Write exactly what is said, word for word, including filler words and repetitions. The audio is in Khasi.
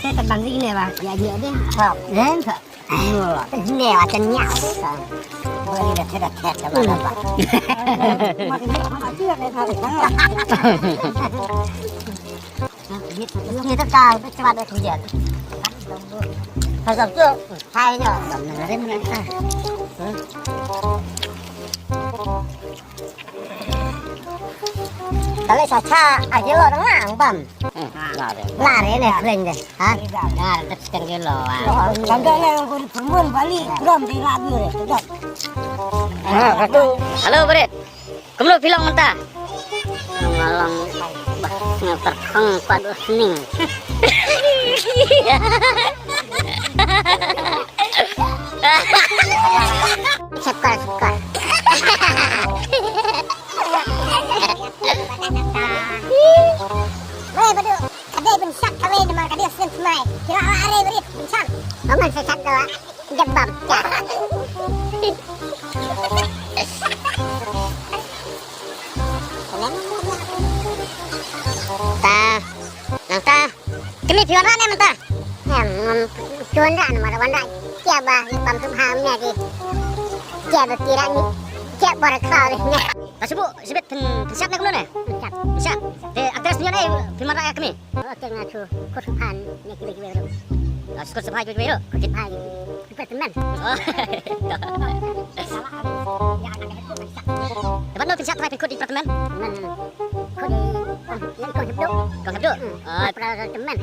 Te ta ban ri ne ba. Ya, ya, deh. Hop, ren sa. Ayo, ne wa chen nya. Ba ni da te da te da ba da ba. Ni ta ka, ta ka ba da kuya. Pasal tu, hai nya. Kale sa cha, a kilo dang lang bam. Hmm, la re. La re ne, khleng de. Ha? La re, tet setengah kilo, ah. Tanda ne, yang kuri permun balik, ram di labu re, sedap. Ha, satu. Halo, Bret. Kumno phi long mynta? Nga long, bah, nga terkhong padu sning. Syukur, syukur. Weh, badu, kadai pynshak kawei namar kadai snem tmai. Kira la are brit pynshak. Paman sesat dawa. Jabab. Ta. Nang ta. Kini phi wanrah ne mynta? Em, ngam phi wanrah ne, mar wanrah. Kia ba, pam sum ha mne ki. Kia ba kira ni. Kia ba ra khaw le ne. Ta shu bu, shibit phin, phin shad ne kumno ne? Phin shad. Phin shad. Te actress nyo ne, phi wanrah ïa kmie? Oh, te nga shu khot sngewbha ïa kiwei kiwei ruh. Ah, shu khot sngewbha ïa kiwei kiwei ruh? Khot sngewbha ïa ki department. Oh. Te ban no phin shad trai phin khot department? Ban khot ïa kong, ïa kong Hepduh. Kong Hepduh? Hmm. Ah. Para department.